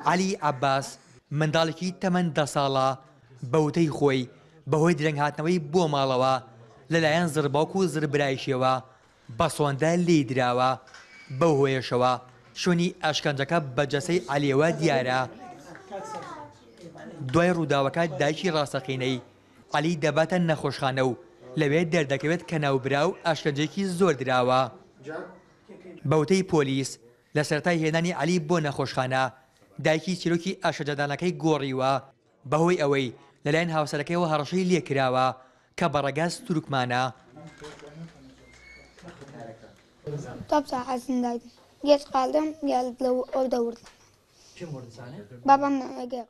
عەلی عەباس، منداڵێکی تەمەن دە ساڵە، بە وتەی خۆی، بەهۆی درەنگهاتنەوەی بۆ ماڵەوە لەلایەن زڕباوک و زڕبرایشیەوە بە سۆندە لێی دراوە، بەو هۆیەشەوە شوێنی ئەشکەنجەکە بە جەسەی عەلیەوە دیارە. دوای ڕووداوەکە دایکی ڕاستەقینەی عەلی دەباتە نەخۆشخانە و لەوێ دەردەکەوێت کە ناوبراو ئەشکەنجەیەکی زۆر دراوە. بە وتەی پۆلیس، لە سەرەتای هێنانی عەلی بۆ نەخۆشخانە، دایکی چیرۆکی ئەشکەنجەدانەکەی گۆڕیوە، بەهۆی ئەوەی لەلایەن هاوسەرەکەیەوە هەڕەشەی لێکراوە کە بە ڕەگەز تورکمانە. Top sahasındaydım. Geç kaldım, geldiler orada vurdular. Babam Ege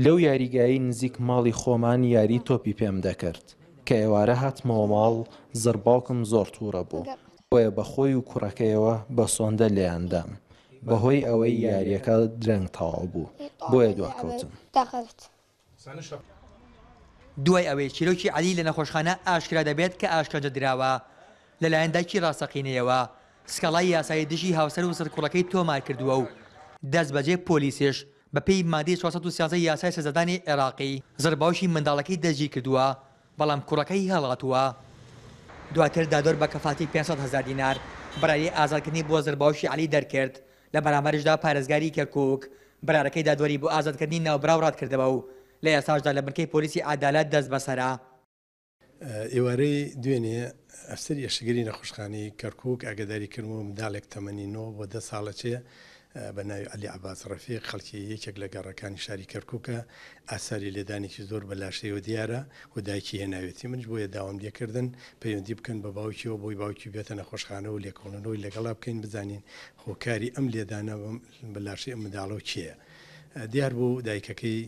لەو یاریگایەی نزیک ماڵی خۆمان یاری تۆپی پێم دەکرد. کە ئێوارە هاتمەوە ماڵ، زڕباوکم زۆر تووڕە بوو، بۆیە بە خۆی و کوڕەکەیەوە بە سۆندە لێیان دام. بەهۆی ئەوەی یارییەکە درەنگ تەواو بوو، بۆیە دواکەوتم. دوای ئەوەی چیرۆکی عەلی لە نەخۆشخانە ئاشکرا دەبێت کە ئاشکەنجە دراوە لەلایەن دایکی ڕاستەقینەیەوە، سکاڵای یاسایی دژی هاوسەر و زڕکوڕەکەی تۆمارکردووە و دەستبەجێ پۆلیسیش بەپێی مادەی 413 یاسای سزادانی عێراقی زڕباوکی منداڵەکەی دەستگیرکردووە، بەڵام کوڕەکەی هەڵاتووە. دواتر دادوەر بە کەفالەتی 500 هەزار دینار بڕیاری ئازادکردنی بۆ زڕباوکی عەلی دەرکرد، لە بەرامبەریشدا پارێزگاری کەرکوک بڕیارەکەی دادوەری بۆ ئازادکردنی ناوبراو ڕەتکردەوە و لە ئێستاشدا لە بنکەی پۆلیسی عەدالەت دەستبەسەرە. ئێوارەی دوێنێ ئەفسەری ئێشکگری نەخۆشخانەی کەرکوک ئاگاداری کردمەوە منداڵێک تەمەنی نۆ بۆ دە ساڵەچێ بە ناوی عەلی عەباس ڕەفیق خەڵکی یەکێک لە گەڕەکانی شاری کەرکوکە ئاساری لێدانێکی زۆر بە لاشەیەوە دیارە و دایکی هێناوێتی منیش بۆیە داوام لێکردن پەیوەندی بکەن بە باوکیەوە بۆی باوکی بێتە نەخۆشخانە و لێکۆڵینەوەی لەگەڵا بکەین بزانین هۆکاری ئەم لێدانە بە لاشەی ئەم منداڵەوە کێیە. دیار بوو دایکەکەی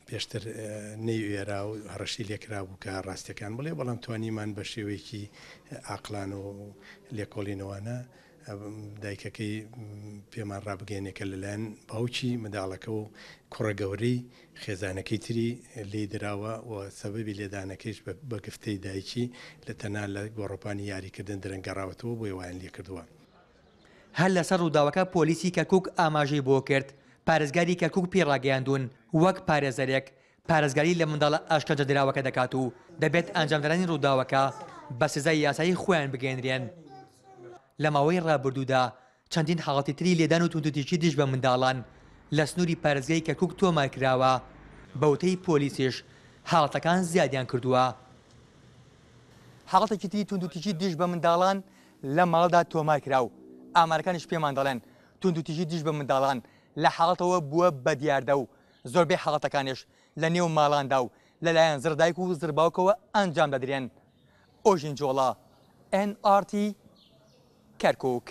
پێشتر نەیوێرا و هەڕەشەی لێکرابوو کە ڕاستیەکان بڵێ، بەڵام توانیمان بە شێوەیەکی عاقڵانە و لێکۆڵینەوانە دایکەکەی پێمان ڕابگەیەنێ کە لەلایەن باوکی منداڵەکە و کوڕە گەورەی خێزانەکەی تری لێی دراوە و سەبەبی لێدانەکەیش بە گفتەی دایکی لە تەنها لە گۆڕەپانی یاریکردن درەنگ گەڕاوەتەوە بۆیە وایان لێکردووە. هەر لەسەر ڕووداوەکە پۆلیسی کەرکوک ئاماژەی بۆ کرد، پارێزگاری کەرکوک پێی ڕاگەیاندوون وەک پارێزەرێک پارێزگاری لە منداڵە ئەشکەنجەدراوەکە دەکات و دەبێت ئەنجامدەرانی ڕووداوەکە بە سزای یاسایی خۆیان بگەیەنرێن. لە ماوەی ڕابردوودا چەندین حاڵەتی تری لێدان و توندوتیژی دژ بە منداڵان لە سنووری پارێزگای کەرکوک تۆمارکراوە، بەوتەی پۆلیسیش حاڵەتەکان زیادیان کردووە. حاڵەتێکی تری توندوتیژی دژ بە منداڵان لە ماڵدا تۆمار کرا و ئامارەکانیش پێمان دەڵێن توندوتیژی دژ بە منداڵان لە حاڵەتەوە بووە بە دیاردە و زۆربەی حاڵەتەکانیش لە نێو ماڵاندا و لەلایەن زڕدایک و زڕباوکەوە ئەنجام دەدرێن. ئۆژین جۆڵا، ئێن ئاڕ تی، کەرکوک.